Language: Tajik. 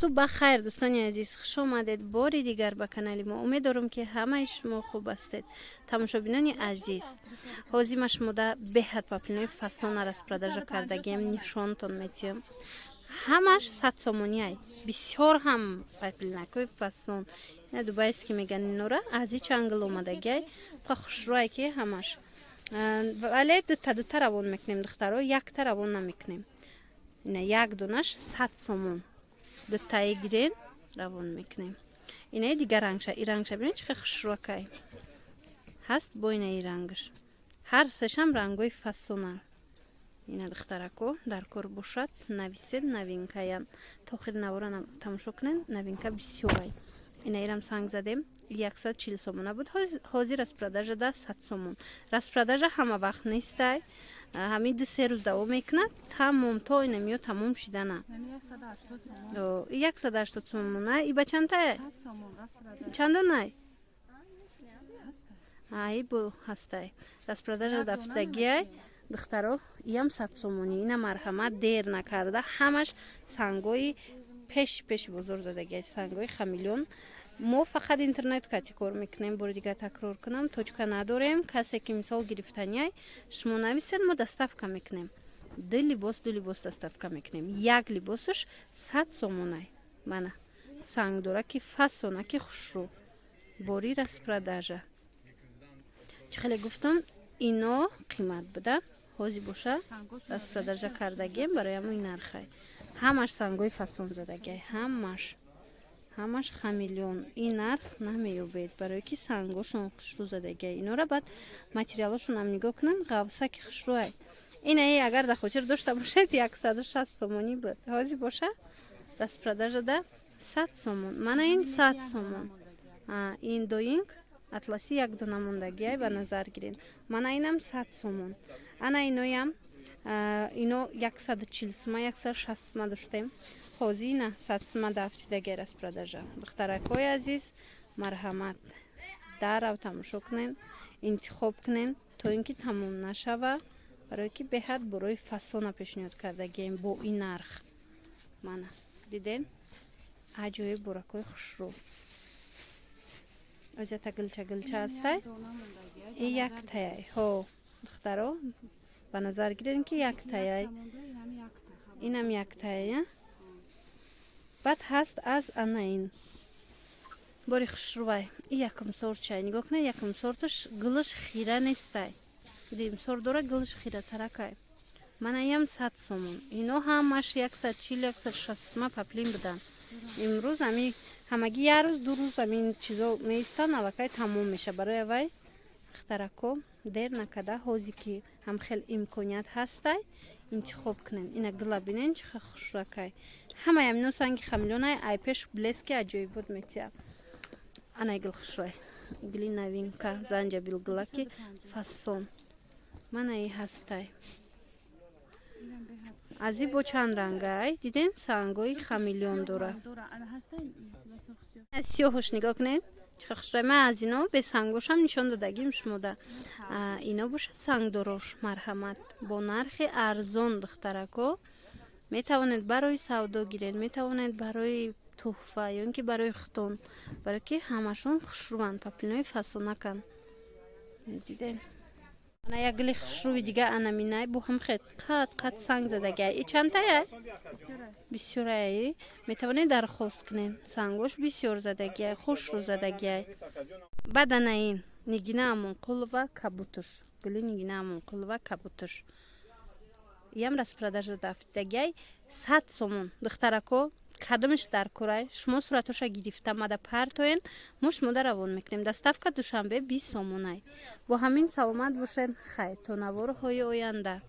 Субҳ ба хайр, дӯстони азиз, хуш омадед бори дигар ба канали мо. Умедорам, ки ҳамаи шумо хуб ҳастед. Тамошобинони азиз, ҳозир ма шумода беҳад паплинои фасона распродажа кардагием нишонтон метиҳам. Ҳамаш 100 сомонӣ ай. Бисёр ҳам паплинакҳои фасон, ина дубайский меган инора, аз и чангил омадагиай, па хушрӯай ки ҳамаш. Вале дута дута равон мекунем, духтаро, якта равон намекунем. Ина як донаш 100 сомон, дутаи гирен, равон мекунем. Инаи дигар рангша, и рангша бинед, чӣ хел хушрӯакай ҳаст. Бо инаи рангаш, ҳар сешам рангҳои фасона. Ина, духтарако, дар кор бошад, нависед. Новинкаян, то охири навора тамошо кунед, новинка бисёрай. Инаирам санг задем, 140 сомона буд, ҳозир распродажа да 100 сомон. Распродажа ҳама вақт нестай, ҳамин 2-3 рӯз давом мекунад, тамом, то инамиё тамом шидана. 180 сомона. И ба чандтае, чандонай? Ай, бо ҳастай распродажа дафтагиай, духтаро, иям 100 сомонӣ. Ина, марҳамат, дер накарда. Ҳамаш сангои пеши пеши бозор задагиай, сангои хамелеон. Мо фақат интернет кати кор мекунем, бори дигар такрор кунам, точка надорем. Касе ки мисол гирифтаниай, шумо нависед, мо доставка мекунем. Ду либос, ду либос доставка мекунем. Як либосаш 100 сомонай. Мана сангдора ки фасона, ки хушрӯ, бори распродажа. Чӣ хеле гуфтам, ино қимат буда, ҳозир боша распродажа кардагием, барои ҳамои нархай. Ҳамаш сангои фасон задагиай, ҳамаш, ҳамаш хамелеон. Ин нарх намеёбед, барое ки сангошон хушрӯ задагиай. Инора баъд материалошонам нигоҳ кунанд, ғавсаки хушрӯай. Инаи агар дар хотир дошта бошед, 160 сомонӣ буд, ҳозир боша распродажада 100 сомон. Мана ин 100 сомон. Ин доинг атласи як дона мондагиай, ба назар гиред. Мана инам 100 сомон. Ана иноям, ино 140 сума, 160 сума доштем, ҳозир ина 100 сума дафтидагиай распродажа. Духтаракҳои азиз, марҳамат, дарав тамошо кунен, интихоб кунен, то ин ки тамом нашава, барое ки беҳад борои фасона пешниҳод кардагием бо ин нарх. Мана диден, аҷоиб буракҳои хушрӯ, озята гилча гилча ҳастай. И яктаяй. Ҳо, духтаро, ба назар гирем, ки яктаяй, инам яктаяй. Баъд ҳаст аз ана ин бори хушрӯвай. И якум сорчай, нигоҳ кунед, якум сорташ гулаш хира нестай. Дим сор дора, гулаш хиратаракай. Мана иям 100 сомон. Ино ҳамаш 140, 160 сума паплин буданд. Имрӯз ами ҳамагӣ як рӯз, 2 рӯз ҳамин чизо меистанд, аллакай тамом меша. Барои авай, духтарако, дер накарда, ҳозир ки ҳам хел имконият ҳастай, интихоб кунед. Ина гула бинен, чӣ хел хушракай. Ҳамаи амино санги хамелеонай, ай пеш блески аҷоибот метиҳад. Анай гул хушрӯй, гули новинка, занҷабил гулаки фасон. Манаи ҳастай аз и бо чанд рангай, диден, сангои хамелеон дора. Сиёҳош нигоҳ кунед, чӣ хушрӯй. Ман аз ино бесангошам нишон додагим шумода. Ино бошад сангдорош. Марҳамат, бо нархи арзон, духтарако, метавонед барои савдо гиред, метавонед барои тӯҳфа ё ин ки барои хутон, барое ки ҳамашон хушрӯванд, паплинои фасонаканд. Дидем, ана як гули хушрӯи дига, анаминай, бо ҳам хел қад қад санг задагиай. И чандтая? Бисёрай. Метавонед дархост кунед, сангош бисёр задагиай, хушрӯ задагиай. Баъд ана ин Нигина Амонқулова кабутуш, гули Нигина Амонқулова кабутуш, иям распродажа дафтидагиай, 100 сомон. Духтарако, кадомиш дар курай, шумо суратоша гирифта мада партоен, мо шумода равон мекунем. Доставка Душанбе 20 сомонай. Бо ҳамин саломат бошед, хайр, то наворҳои оянда.